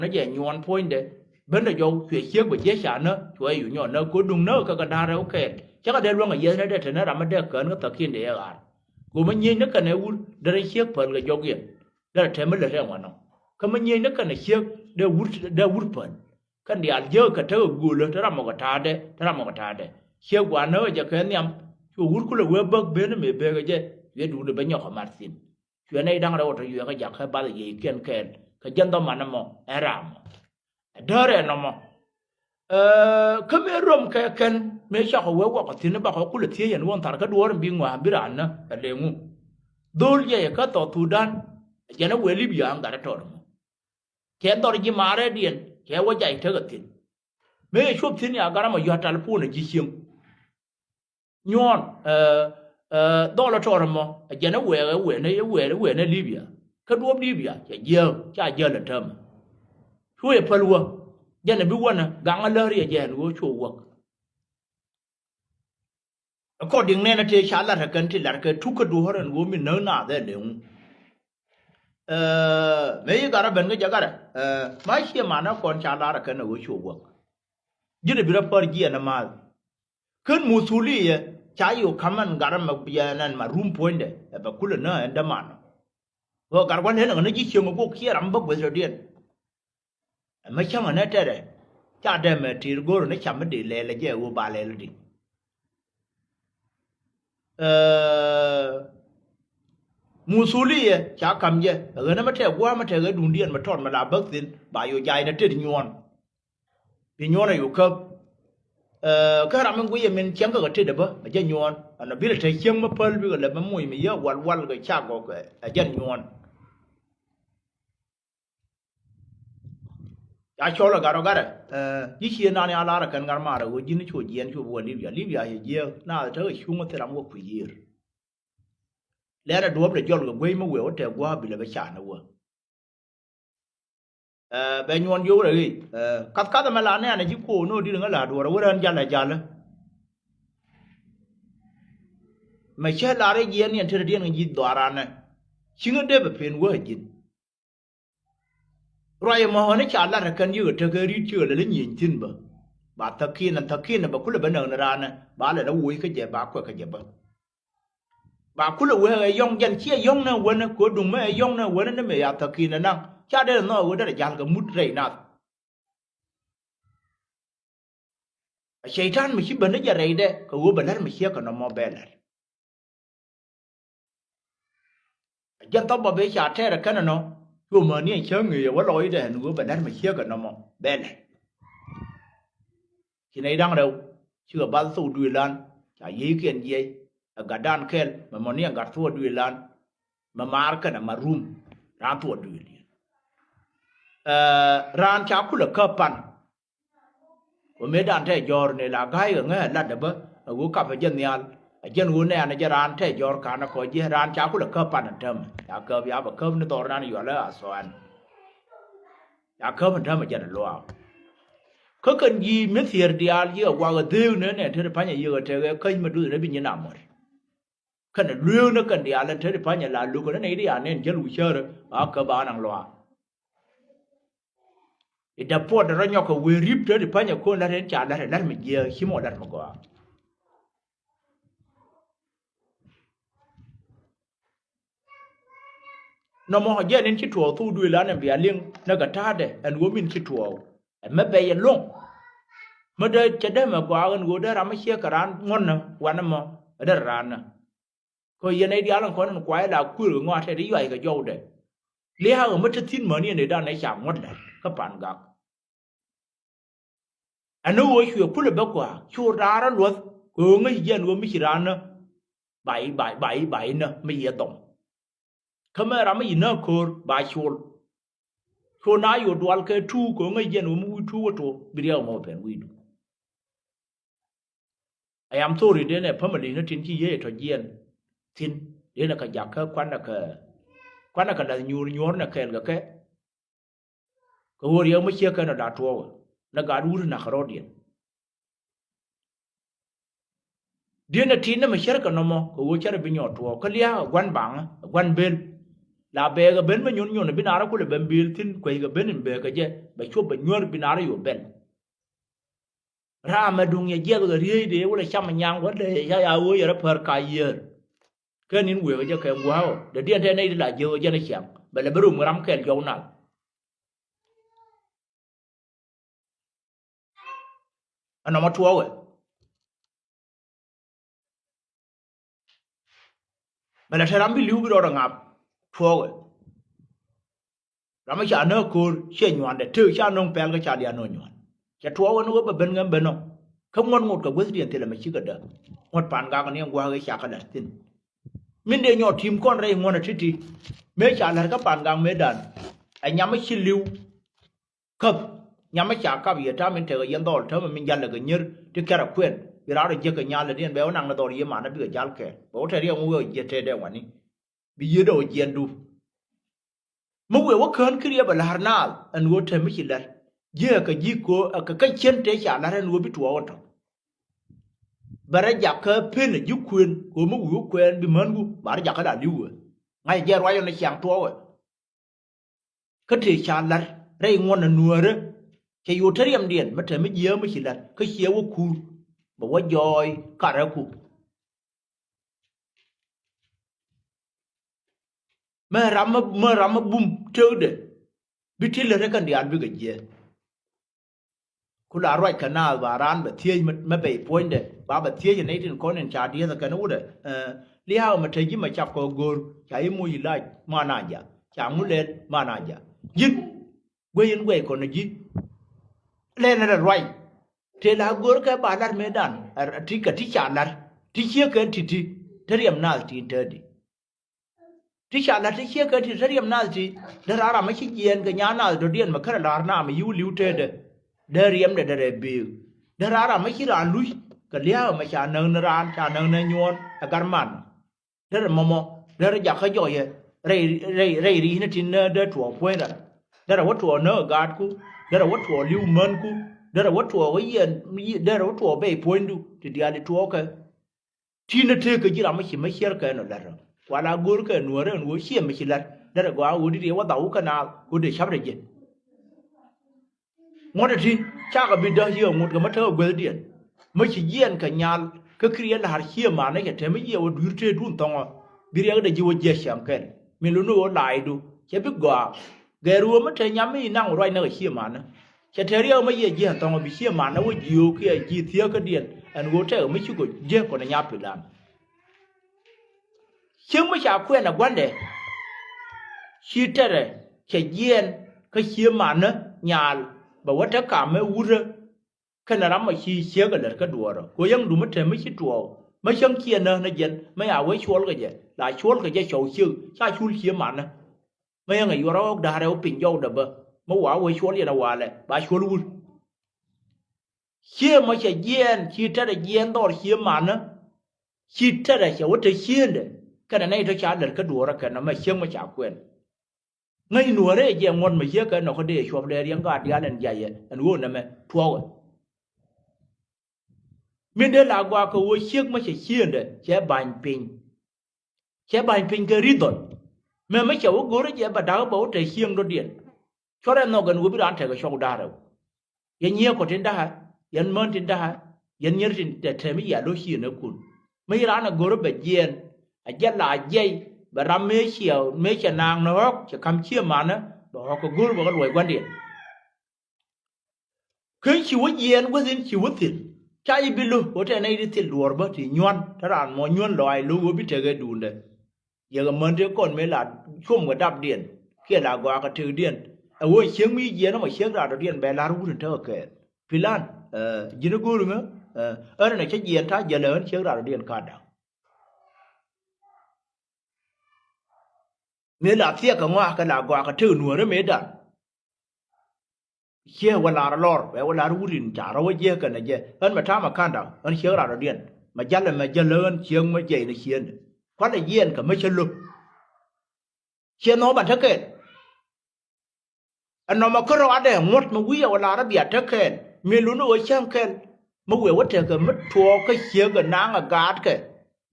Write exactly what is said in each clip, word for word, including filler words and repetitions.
ni jɛ nyuɔn puɔ̱nydɛ. Bendɛ jɔw cuɛ ciek bɛ jiɛ ca nä cuɛ yu nyɔn nä ko duŋ nä kɛ kɛ da̱a̱r rɛw kɛɛl. Cä kɛ dee luäŋ a yieth nä dee te nä ram mi dee kään kä thäk kiɛn dee ɛ ɣaar. Ko mi nyieny ni kɛn ɛ wur derɛ ciek päl kɛ jɔk yɛn. Derɛ tɛm mi lät ɛ ŋuan nɔ kä mi nyieny ni kɛn ɛ ciek dee wur dee wur päl. Kɛn diaal jiäk kɛ tekɛ göölä te ram mɔ kɛ ta̱a̱dɛ te ram mɔ kɛ ta̱a̱dɛ. Ciek gua̱a̱r nä kɛ jɛ kɛ nhiam. Cu wur kulɛ wee bäk ben mi bekɛ jɛ cuɛ duundɛ bɛ nyɔk kɛ mat thi̱n. Cuɛ nɛy da̱ŋ rɛw tɔ yuɛkä jakä bath yiëëkiɛn kɛɛl kɛ jɛn dhɔman ɛmɔ ɛn ram mɔ. Ɛ däär ɛn nɔmɔ. Kä mëë röm kɛ kɛn mëë cakɔ wee wakɔ thi̱n bakɔ kulɛ thiec ɛn wä ɛn thar kä duɔ̱ɔ̱r in bi ŋɔa̱a̱ bi raan nä ɛ leŋu. Dho̱l jɛ yɛ kä Thɔth Thudan. Ɛ jɛn ɛ wee Libya ɛn gat ɛ tɔt ɛmɔ. Cɛ dhɔr ji̱ maarɛdiɛn cɛ wä jay tekɛ thi̱n. Mëë yɛ cuɔp thi̱n ya gat ɛmɔ yɔ̱a̱ talipon ɛ ji̱ cieŋ. Nyuɔn dhɔl ɛ tɔɔr ɛmɔ ɛ jɛn ɛ wɛɛk ɛ wɛɛk ni ɛ wɛɛk ɛ wɛɛk ni Libya. Kä duɔ̱ɔ̱p Libya cɛ jiääk ca jäl ɛ täämɛ. Cuɛ päl wä jɛn ɛ bi wänä gaŋ ɛ läri ɛ jɛn ɣöö cuɔ wäk. According nɛn ɛ tëë ca lat ɛ kɛn ti lat kɛ tuk kä duɔ̱ɔ̱r ɛn ɣöö mi näk naath ɛ leŋu. Mëë yi gat ɛ ben kä jɛ gat ɛ ma ciɛ man ɛ kɔn ca lat ɛ kɛn ɛ ɣöö cuɔ wäk. Ji̱n ɛ bi rɔ pär jiɛn ɛ ma̱a̱th. Ken muthuli yɛ ca yo̱o̱ ka̱m ɛn gat ɛmɛ biɛn ɛn ma rum puɔ̱nydɛ ɛ bɛ kulɛ nä ɛn däman. Ɣöö gat gua̱n lɛn ɛŋä ni ji̱ cieŋ ɛ gok kiɛ ram bä gueth rɔ̱diɛn. Ɛmɛ cäŋ ɛn ɛ tɛrɛ ca dɛmɛ ti̱i̱r go̱o̱r ɛn ɛ cam mi dee lɛl ɛ jɛ ɣöö ba lɛl di. Muthuli yɛ ca ka̱m jɛ ɛ ɣän ɛmɛ tɛk gua̱a̱m ɛ tɛk ɛ duundiɛn mɛ tɔt mɛ la bäk thi̱n ba yo̱o̱ jay nɛ tet nyuɔ̱ɔ̱n. Bi nyuɔ̱n a yo̱ käp. Kä ram in guiyɛ min cieŋ kä kɛ tetdɛ bä a jɛ nyuɔ̱ɔ̱n ɛn a bi lɛ te cieŋ mi päl bikɛ lɛ mi muc mi yɛ wal wal kɛ cak gɔk a jɛn nyuɔ̱ɔ̱n. Ca cɔl a gat ɔ gat ɛ ji̱ cie nan ya lar a kɛn gat maar a ɣöö ji̱n cuɔ jiɛn cuɔ bi wä Libya Libya yɛ jiɛ naath tekɛ cuŋ a thil ram wä kui̱ yiër. Lɛn a duɔ̱ɔ̱p lɛ jɔl kɛ guey mi wëë wä tɛk gua̱a̱ bi lɛ bä ca ni wä. Bɛ nyuɔn jiök rɛ ɣic kath kath ɛmɛ la nɛɛn a ji̱ kuɔɔk no̱o̱ŋ di̱t ŋä la duɔ̱ɔ̱r a wä rɛn jal a jal. Mɛ cä lar i̱ jiɛn yɛn tetdɛ diɛn ŋä ji̱ dhɔaaran ɛ ciŋä dee bɛ pen wä a ji̱n. Ruac ɛmɔ ɣän i̱ ca lat ɛ kɛn yikɛ tekɛ ri̱t cikɛ lɛ lä nyieny thi̱n bä. Ba thäkin ɛn thäkin ɛ bɛ kulɛ bä näk ni raan ɛ ba lɛ lä woc kä jɛ ba kuɛ kä jɛ bä. Ba kulɛ wee ɛ yɔ̱ŋ jɛn ciɛ yɔ̱ŋ nɛ wänä kɛ ɣöö duŋ mɛ ɛ yɔ̱ŋ nɛ wänä ni mëë ya thäkin ɛ naŋ ca dee nɔɔk ɣöö derɛ ja̱l kɛ mut rɛy nath. A cɛy-tan mi ci bäni jɛ rɛydɛ kɛ ɣöö bɛ lär mi ciek kɛ nɔmɔ bɛ lär. A jɛn thɔp bä ben ca tɛɛr ɛ kɛn ɛnɔ cuɔ mäni ɛn cäŋ ŋi̱i̱c ɛ wä lɔɔcdɛ ɛn ɣöö bɛ lär mi ciek kɛ nɔmɔ bɛ lär. Ci nɛy da̱ŋ rɛw cikɛ bath thok duëëlan ca yiëëkiɛn jiɛc ɛ gatdan kɛl mɛ mäni ɛn gat thok duëëlan mɛ maar kɛnɛ ma rum raan thok duëël. Raan ca kulɛ käp pan. Wä mëëdan tɛ jɔ̱ɔ̱r ni la ga̱a̱c kɛ ŋäc ɛ lat däbä ɛ ɣöö kapɛ jɛ nhial. Ɛ jɛn ɣöö nɛɛn ɛ jɛ raan tɛ jɔ̱ɔ̱r ka̱n ɛ kɔc jiɛ raan ca kulɛ käp pan ɛ täämɛ ca käp ya bɛ käp ni dhɔr nan yualɛ a thɔan. Ca käp ɛ täämɛ jɛn ɛ luaak. Kä kɛn ji̱ mi thier diaal ji̱ ɛ guak ɛ dheek ni nɛn te ti pa̱ny ɛ yiëk ɛ tɛk ɛ käc mi duth ni bi nyin a muɔ̱t. Kɛn ɛ lueek ni kɛn diaal ɛn te ti pa̱ny ɛ la lo̱k kɛn ɛ nɛy ti a nɛn jäl wi̱cärä a käp a naŋ luaak. I̱ däpuɔt rɔ nyɔk kɛ wëë ri̱p te ti pa̱nyɛ ko̱n la̱t in ca la̱t ɛ la̱t mi jiääk ci mɔ la̱t mi gɔaa. Nɔmɔ jɛn in ci tuɔɔk thok duëël an in bia liŋ näk kɛ ta̱a̱dɛ ɛn ɣöö min ci tuɔɔk ɛmɛ bɛy ɛlɔ̱ŋ. Mä dee cɛ dee mɛ gɔaa ɛn ɣöö dee ram mi ciek kɛ raan ŋuɔ̱tnä wanɛ mɔ ɛ dee raan nä. Kɛ yɛn nɛy diaal in kɔn in kuay la kuëër kɛ ŋɔak tɛt i̱ yuac kɛ jɔwdɛ. Lia̱a̱ ɣä mi te thi̱n mäni ɛn ëëdan ɛ ca ŋuɔ̱t la̱t kä pa̱n gak. Ɛn ɣöö cuɛ kulɛ bä kɔa̱a̱k cu raar ɛ luɔ̱th kɛ ɣöö ŋäc jiɛn ɣöö mi ci raan nä. Ba i̱ ba i̱ ba i̱ ba i̱ nä mi yɛ dhɔm. Kä mɛ ram mi ci nä ko̱o̱r ba col. Cu na yo̱o̱ dual kɛ tuuk kɛ ɣöö ŋäc jiɛn ɣöö mi wi̱i̱ tuuk wä tuɔɔk bi riɛk ɛmɔ pɛn wi̱i̱du. I am sorry denɛ family ni tin ci yiey tɔ jiɛn thi̱n denɛ kɛ jak kä kuanɛ kɛ kuanɛ kɛ lath nyuur nyuɔ̱ɔ̱r nɛ kɛɛl kɛ kɛ. Kɛ ɣöö riɛk mi ciek kɛn ɔ da̱a̱ tuɔɔk ɛ ni gaat wut nak kɛ rɔ̱diɛn. Diɛn ɛ ti̱i̱n ni mi cär kɛ nɔmɔ kɛ ɣöö cär ɛ bi nyɔɔt tuɔɔk kä lia̱a̱k ɛ gua̱n baŋä ɛ gua̱n bël. La bɛɛkɛ ben mi nyun nyun bi naar kulɛ ben bil thi̱n kueckɛ ben in bɛɛkɛ jɛ bɛ cuɔp bɛ nyuäär bi naar yo̱o̱ bɛl. Ram mɛ duŋ yɛ jiɛth kɛ riey dee wulɛ cam nyaŋ wä dee ca ya wee yɛrɛ pär ka yiër. Kɛ nin wee kɛ jɛ kɛ gua̱a̱k ɔ dee diɛn tɛ nɛy ti la jiɛth kɛ jɛn ɛ ciaŋ bɛ lɛ bi rum kɛ ram kɛl jɔw nath. Ɛnɔmɔ tuɔɔkɛ. Bɛ lɛ te ram bi li̱w bi rɔɔdɛ ŋa̱p tuɔɔkɛ. Ram mi ca nääk ko̱o̱r ciɛ nyuandɛ tëë ca nöŋ pɛl kä ca lian nöŋ nyuan. Cɛ tuɔɔkɛ ni wä bɛ ben ŋäm ben nɔ. Kä ŋuɔ̱t ŋot kɛ guäthdiɛn thilɛ mɛ cikɛ däk. Ŋuɔ̱t pan gak ni ɛn gua̱a̱k i̱ ca kä la̱t thi̱n. Min dee nyɔɔt ti̱i̱m kɔn rɛy ŋuɔ̱n ɛ ti̱ti̱. Mëë ca la̱t kä pan gak mëëdan. Ɛ nyam mi ci li̱w. Käp nyam mi ca kap yɛ ta̱a̱ min tekɛ yɛn dhɔl täämɛ min jalɛ kɛ nyier ti kɛrɛ kuɛn bi raar jiäk kɛ nyal lɛ diɛn bɛ wä naŋ ni dhɔl yɛ manä bikɛ jal kɛɛl bɛ wä tɛt yɛ ŋuwɛ wä jiɛ tɛt dɛ wani. Bi yiet ɛ wä jiɛndu. Mi wëë wä kään ki riɛp ɛ la̱r naath ɛn ɣöö tɛm mi ci la̱r jiɛ kɛ ji̱ ko̱ ɛ kɛ kä cien tëë ca la̱r ɛn ɣöö bi tuɔɔk ɛ tɔ̱. Bɛ rɛ jak kä pen ɛ ji̱ kuën kɛ ɣöö mi wi̱i̱ wä kuɛɛn bi mänku ba rɛ jak kä la li̱w ɛ. Ŋa̱c ɛ jɛ ruac ɣän ɛ ciaŋ tuɔɔk ɛ. Kä tëë ca la̱r rɛy ŋuɔ̱n ɛ nuäärä cɛ yo̱o̱ te riɛmdiɛn mi te mi jiääk mi ci la̱r kä ciɛ wä kuur bɛ wä jɔɔy karɛ ku. Mɛ ram mɛ ram mɛ bum tëëkdɛ bi ti lät rɛ kɛn diaal bikɛ jiɛɛn. Ku la ruac kɛ naath ba raan bɛ thiec mɛ bɛy puɔ̱nydɛ ba bɛ thiec ɛ nɛy tin kɔn in ca dieth ɛ kɛn wutdɛ. Lia̱a̱ mɛ te ji̱ mɛ cap kɔ go̱o̱r ca i̱ moc i̱ lac man a ja ca ŋu lɛl man a ja. Ji̱n guey in guey kɔn ji̱ lɛl rɛ ruac. Tëë la go̱o̱r kɛ ba lar mëëdan ti kɛ ti ca lar ti ciek kɛn ti̱ti̱ te riɛm naath tin täädi. Ti ca la̱t ti ciek kɛ ti te riɛm nath ti dee raar ram mi ci jiɛɛn kɛ nyan nath dɔ̱diɛn mi kärɛ la̱r naam mi yiw li̱w tëëdɛ. Dee riɛmdɛ dee rɛ beek dee raar ram mi ci raan luc kɛ lia̱a̱k ɛmɛ ca näk ni raan ca näk ni nyuɔ̱ɔ̱n ɛ gat man. Dee rɛ mɔmɔ dee rɛ jakä jɔyɛ rɛy rɛy rɛy ri̱cni tin nääk dee tuɔɔk puɔ̱ny ran. Dee rɛ wä tuɔɔk nääk ɛ gaatku dee rɛ wä tuɔɔk li̱w mänku dee rɛ wä tuɔɔk ɛ yiɛn dee rɛ wä tuɔɔk bɛy puɔ̱nydu ti diaal i̱ tuɔɔkɛ. Ti̱n ɛ tëëk kɛ ji̱ ram mi ci mi ciɛr kɛ ɛn ɔ la̱t ɔ wala go̱o̱r kɛ nuäärä ɛn ɣöö ciɛ mi ci la̱t derɛ gɔaa ɣöö di̱t yɛ wä dhau kä naath ɣöö dee ca̱p rɛ ji̱. Ŋuɔ̱t ɛ ti cakɛ bi däk ci ɛ ŋot kɛ mi tekɛ guäthdiɛn mi ci jiɛɛn kɛ nyal kä kir yɛ la̱r cië ma̱a̱n ɛ cɛ tɛm mi jiɛ wä dui̱r tëëdun thɔ̱ŋɔ bi riɛkdɛ ji̱ wä jiɛ cäŋ kɛl min luni ɣöö laacdu cɛ bi gɔaa. Gɛr ɣöö mi te nyam mi naŋ ruac näk ɛ cië ma̱a̱n ɛ. Cɛ tɛr yɛ ɣä mi yɛ ji̱ ɛn thɔ̱ŋ ɛ bi cië ma̱a̱n ɛ wä jiöök kiɛ ji̱ thiäkädiɛn ɛn ɣöö tɛk ɛ mi ci gɔc jiäk kɔn ɛ nyap pi̱lan. Cieŋ mi ca kuɛn ɛ gua̱ndɛ ci tɛrɛ cɛ jiɛɛn kä cië ma̱a̱n ɛ nyaal bɛ wä te kam ɛ wut ɛ. Kɛnɛ ram ɔ ci ciek ɛ lät kä duɔ̱ɔ̱rä kɛ ɣöö yäŋ dum mi te mi ci tuɔɔk mi cäŋ ciɛ nä ni jɛn mi ca wee cuɔl kɛ jɛ la cuɔl kɛ jɛ cɔw ciek ca cul cië ma̱a̱n ɛ. Mi yɛn ɛ yuɔr ɣɔ̱k da̱rɛ wä piny jɔwdɛ bä mi wa wee cuɔl yɛn ɛ walɛ ba cuɔl wut. Cië mɔ cɛ jiɛɛn ci tɛrɛ jiɛɛn dhɔr cië manä. Ci tɛrɛ cɛ wä te ciëndɛ kɛnɛ nɛy tɔ ca lɛr kä duɔ̱ɔ̱rä kɛn ɛmɛ cieŋ mɔ ca kuɛn. Ŋäc nuɔ̱ɔ̱rɛ jɛ ŋuɔ̱t mɛ ciek kɛ nɔk kä dee cuɔp dee riɛŋ gaat diaal ɛn jiayɛ ɛn ɣöö nɛmɛ tuɔɔkɛ. Min dee la gɔaa kɛ ɣöö ciek mɛ cɛ ciëndɛ cɛ ba̱ny piny. Cɛ ba̱ny piny kɛ ri̱th dhɔl. Mɛ mi cɛ wä go̱rä jɛ bɛ da̱kä bɛ wä te cieŋ dɔ̱diɛn. Cuɔrɛ nhɔk ɛn wä bi raan tekɛ cɔw da̱rɛ wä. Yɛn nyiee kɔ tin da̱kä, yɛn män tin da̱kä, yɛn nyier tin tɛ tɛm i̱ yɛ lo̱c ciënäkun. Mi ci raan ɛ go̱rä bɛ jiɛɛn, ɛ jɛ la jiɛc, bɛ ram mëë ciɛ mëë cɛ naaŋ ni ɣɔ̱k cɛ ka̱m cië manä, bɛ ɣɔ̱k kɛ go̱r bɛ kɛ luɔc gua̱ndiɛn. Kä ci wä jiɛɛn guäth in ci wä thil ca ji̱ bi lo̱k ɣöö tɛn nɛy ti thil duɔ̱ɔ̱r bä ti nyuan te raan mɔ nyuan lɔaac lo̱k ɣöö bi tekɛ duundɛ. Yɛ kɛ män tëë kɔn mëë la cuɔm kɛ dapdiɛn kiɛ la gɔaa kɛ tëkdiɛn ɛ ɣöö cieŋ mi jiɛɛn ɛmɔ ciek raadɔ̱diɛn bɛ la̱r wut in tekɛ kɛɛl. Pi̱lan ji̱n i̱ go̱o̱r iŋä ɣän ɛn ɛ cä jiɛɛn ta̱a̱ jiɛl ɛ ɣän ciek raadɔ̱diɛn ka̱a̱t da̱ŋ. Mëë la thiɛɛk kɛ ŋɔak kɛ la gɔaa kɛ tëk nuäärä mëëdan. Ciɛ wä lar lɔr bɛ wä lar wut in ca rɔ wä jiɛ kɛnɛ jɛ ɣän mɛ ta̱a̱ mɛ ka̱nda ɣän ciek rat rɔ diɛn mɛ jalɛ mɛ jäl ɣän ciek mɛ jiɛc ni cieen. Kualɛ jiɛɛn kɛ mɛ cä lo̱k. Ciɛ nhɔk ban te kɛɛl. Ɛn nɔmɔ kärɔadɛ ŋuɔ̱t mi wi̱i̱ ɛ wä lar ɛ bia te kɛɛl mi luni ɣöö cäŋ kɛl. Mi wëë wä tekɛ mi tuɔɔk kä ciek ɛ naŋ ɛ gaatkɛ.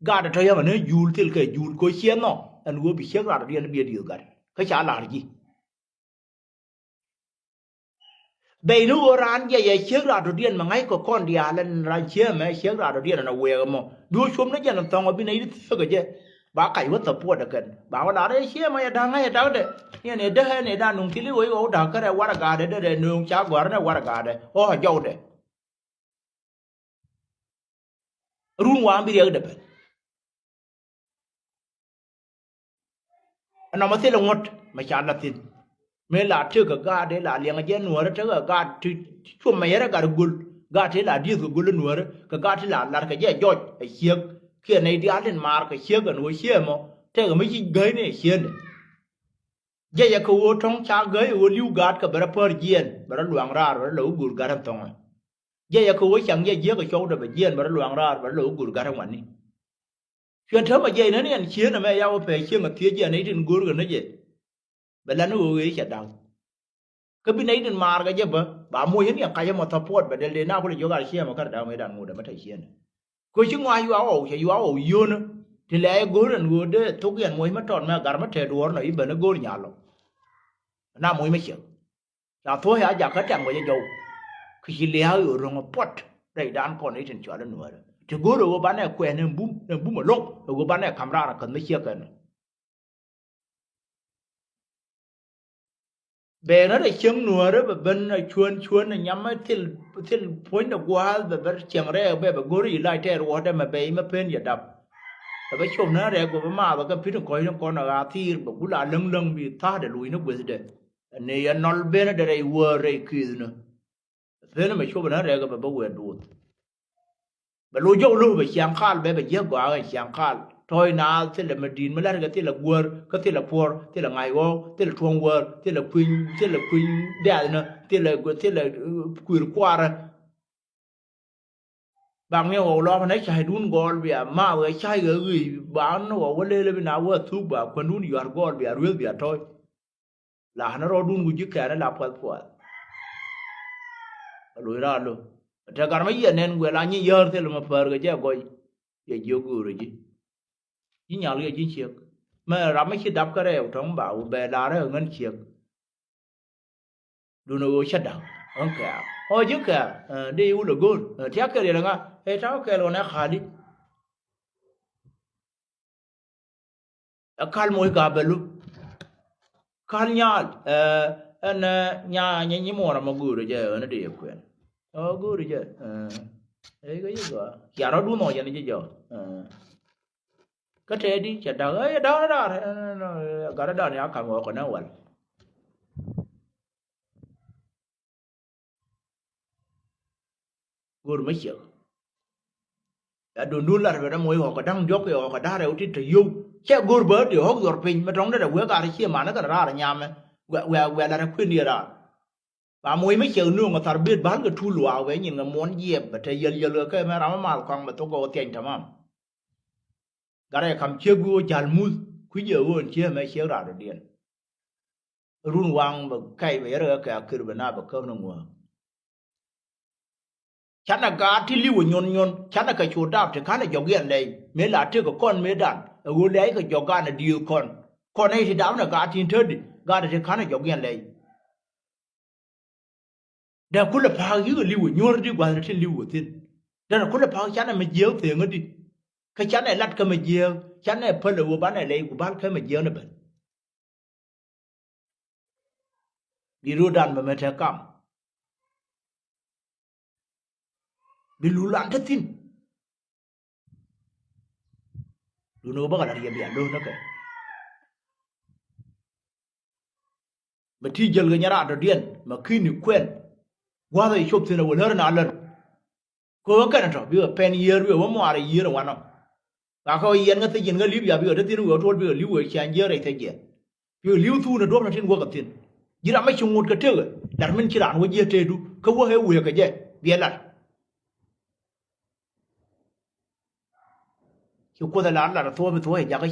Gaatkɛ tɔ̱ yäŋ ɛ ni juul thil kɛ juul ko̱ ciɛ nhɔk. ɛn ɣöö bi ciek rat dɔ̱diɛn bi ɛ dieth gat. Kä ca la̱r ji̱. Bɛy ni ɣöö raan jiɛc ɛ ciek rat dɔ̱diɛn mɛ ŋa̱c kɛ kɔn diaal ɛn raan ciek ɛmɛ ciek rat dɔ̱diɛn ɛn ɛ wëë ɛmɔ. Bi ɣöö cuɔ̱p ni jɛn ɛn thɔ̱ŋ ɛ bi nɛy ti thiek ɛ jɛ. Ba kac wä support ɛ kɛn. Ba wä lar ɛ ciek ɛmɛ yɛ da̱ŋ ɛ da̱ŋdɛ. Ni ɛn ɛ däk ɛn ɛ da̱ŋ nuŋ thil i̱ ɣöö i̱ ɣɔw da̱ŋ kärɛ warɛ ga̱a̱dɛ derɛ nuŋ ca gɔ̱a̱r ɛn ɛ warɛ ga̱a̱dɛ. Ɣɔ̱ɔ̱ jɔwdɛ. Run waŋ bi riɛkdɛ ben. Ɛnɔmɔ thilɛ ŋuɔ̱t mɛ ca la̱th thi̱n. Mëë la tëëk kɛ gaat ëë la liɛŋ jɛ nuäärä tekɛ gaat ti cuɔm mɛ yɛrɛ gat göl. Gaat ëë la dieth kɛ göl nuäärä kɛ gaat ti la lar kɛ jɛ jɔc ɛ ciek. Kiɛ nɛy diaal tin maar kɛ ciek ɛn ɣöö ciek ɛmɔ tekɛ mi ci gäyni ɛ ciekni. Jɛ yɛ kɛ ɣöö tɔ̱ŋ ca gäy ɛ ɣöö li̱w gaat kɛ bɛ rɔ päär jiɛɛn bɛ rɔ luaŋ raar bɛ rɔ lɛ wä göl gat ɛn thɔ̱ŋɛ. Jɛ yɛ kɛ ɣöö caŋ jɛ jiäk ɛ cɔwdɛ bɛ jiɛɛn bɛ rɔ luaŋ raar bɛ rɔ lɛ wä göl gat ɛn ŋuani. Cuɛ täämɛ jɛ inäni ɛn cieen ɛmɛ ya wä pɛɛ cieŋ ɛ thiec jɛ nɛy tin go̱o̱rkɛ ni jɛ. Bɛ lat ni ɣöö ɣëë cɛ da̱k. Kä bi nɛy tin maar kɛ jɛ bä ba moc ni ɛn kac ɛmɔ support bɛ dɛl dee na kulɛ jiök ar cieen ɛmɔ kär da̱k mëëdan ŋot ɛmɛ te cieen ɛ. Kɛ ci ŋɔac yuaak ɣɔw cɛ yuaak ɣɔw yio̱o̱nä. Ti lɛ ɛ go̱o̱r ɛn ɣöö dee thok yɛn moc mi tɔt mɛ gar mi tɛɛ duɔ̱ɔ̱r nɔ i̱ ben ɛ go̱o̱r nyal lɔ. Na moc mi ciek. Ca thuɔ̱c a jakä tɛm kɛ jɛ jɔw. Kɛ ci lia̱a̱ ɣöö ro̱ŋ ɛ puɔt rɛydan kɔn i̱ tin cɔal i̱ nuäärä. Ti go̱o̱r ɛ ɣöö banɛ kuɛɛn ɛn bum ɛn bum ɛ lo̱k ɛ ɣöö banɛ ka̱m raar ɛ käth mi ciek kɛn. Bɛ ŋäth ɛ cieŋ nuäärä bɛ ben ɛ cuään cuään ɛ nyam ɛ thil thil puɔ̱nydɛ gua̱a̱th bɛ bɛ cieŋ rɛɛk bɛ bɛ go̱r i̱ lac tɛɛr wuɔ̱tdɛ mɛ bɛ imɛ pen yɛ dap. Ɛ bɛ cop ni rɛɛk bɛ bɛ maath ɛ kɛ pi̱t in kɔ̱c ni kɔn ɛ ɣaa thiir bɛ gul a läŋ läŋ bi tha̱a̱dɛ lo̱c ni guethdɛ. Ɛ ni yɛ nɔl ben ɛ dɛ rɛy wäär rɛy ki̱i̱th ni. Pen mɛ cop ni rɛɛk bɛ bä wee duuth. Bɛ lo̱c jɔk lo̱k bɛ ciaŋ kaal bɛ bɛ jiäk gɔaa ɣän ciaŋ kaal. Tɔ̱ɔ̱c naath thilɛ mɛ di̱i̱t mi la̱rkɛ thilɛ guäär kä thilɛ puɔ̱r thilɛ ŋa̱c ɣɔ̱ɔ̱k thilɛ tuɔ̱ŋ wäär thilɛ kui̱ny thilɛ kui̱ny dɛ̈ɛ̈thnä thilɛ thilɛ kui̱r kuaarä. Bak ni ɣɔw lɔpä ni ca̱cdun gɔɔl bia maath ɣɛ ca̱c ɣɛ ɣi̱i̱c ba ni ɣɔw wä lelä bi na wä thuk ba kuändun yua̱r gɔɔl bia rueth bia tɔ̱ɔ̱c. La ni rɔɔdun ku ji̱ kɛɛrɛ la puath puath. Ɛ loc raar lo̱k. Ɛ te gat mɛ yiɛn nɛn guɛl a nyi yäär thil mɛ päär kɛ jɛ gɔy. Yɛ jiök göörä ji̱. Ji̱ nyal yɛ ji̱ ciek. Mɛ ram mi ci dap kä rɛɛw tɔ̱ŋ ba wä bɛ laarä ɛ ŋän ciek. Dun ɛ ɣöö cä da̱ŋ ɣän kɛɛr ɔ ji̱ kɛɛr. Dee i̱ wul ɛ go̱o̱r tiak kɛ riɛl ɛ ŋa ɛ ta̱a̱ kɛɛl ɣɔn ɛ ka̱li. Ɛ kal moc ka bɛ lu. Kal nyal ɛ ɛn ɛ nya nyɛ nyi muɔɔr ɛmɔ go̱o̱rɛ jɛ ɛn ɛ dee kuɛn ɛ go̱o̱rɛ jɛ ɛ ɛ kɛ yi gɔaa. Cia rɔ duun ɔ yɛn ji̱ jɔ ɛ kä tɛɛdi cɛ da̱k ɛ da̱k ɛ da̱k ɛ gat ɛ da̱k ni a ka̱m ɣɔk kɛ nɛ wal. Go̱o̱r mi ciek. Ya dundun lar bɛ däm wec ɣɔk kɛ da̱ŋ diɔ̱k kɛ ɣɔk kɛ da̱r rɛw ti te yio̱w. Cɛ go̱o̱r bä ti ɣɔk yuɔr piny mɛ tɔ̱ŋ dee dɛ wek ar cie manä kɛn raar nyamɛ. Wɛ wɛ wɛ lar ɛ kui̱n diɛ raar. Ba moc mi ciek nuŋ ɛ thar bet bal kɛ tuul waak bɛ nyin kɛ muɔ̱n jiɛp bɛ te yäl yäl kɛ kɛ mɛ ram mi mal kɔaŋ bɛ thok kɛ wä thiany tamam. Gat ɛ kam ciek bi wä ja̱l muth kui̱c ɛ ɣöö ɛn ciek ɛmɛ ciek raar dɔ̱diɛn. Run waŋ bɛ kɛc bɛ yɛrɛ kɛ akir bɛ na bɛ käm ni ŋuäär. Canɛ gaat ti li̱w ɛ nyuɔn nyuɔn canɛ kɛ cu dap ti ka̱n ɛ jɔk yɛn lɛy mëë la tëk ɛ kɔn mëëdan ɛ ɣöö lɛy kɛ jɔk gaat ɛ di̱i̱th kɔn. Kɔn ɛ ti dap nɛ gaat tin tätdi gaat ɛ ti ka̱n ɛ jɔk yɛn lɛy. Dee kulɛ pa̱a̱k yikɛ li̱w ɛ nyuɔ̱r di gua̱thni tin li̱w ɛ thi̱n. Dee kulɛ pa̱a̱k canɛ mɛ jiääk theeŋädi. Kä canɛ lat kä mɛ jiääk canɛ päl ɛ ɣöö banɛ lɛy ku bal kä mɛ jiääk ni ben. Bi ro̱o̱dan mɛ mɛ te kam. Bi lul an te thi̱n. Duni wä bä kɛ la̱t yɛ bia lo̱o̱n ni kɛ. Mɛ ti jäl kɛ nyɛ raar dɔ̱diɛn mɛ ki̱ni kuɛn. Gua̱thɛ cop thi̱n ɛ wä lär na lär. Kɛ ɣöö kɛn tɔ bikɛ pɛn yiër bikɛ wä muaar ɛ yiër ɛ wanɔ. Ka kɛ ɣöö yiɛn ŋä thiec yiɛn ŋä li̱p ya bikɛ te thi̱n wëë tuɔl bikɛ li̱p wëë ciaŋ jiɛɛr rɛy thiec jiɛn. Bikɛ li̱p thuun ɛ duɔ̱p na tin wäk ɛ thi̱n. Ji̱ ram mi ci ŋot kɛ tëkɛ lat min ci raan wä jiɛ tëëdu kä wä ëë wëë kɛ jɛ biɛ lat. Ci kuoth ɛ lar lar thuɔɔp i̱ thuɔɔc ɛ jakä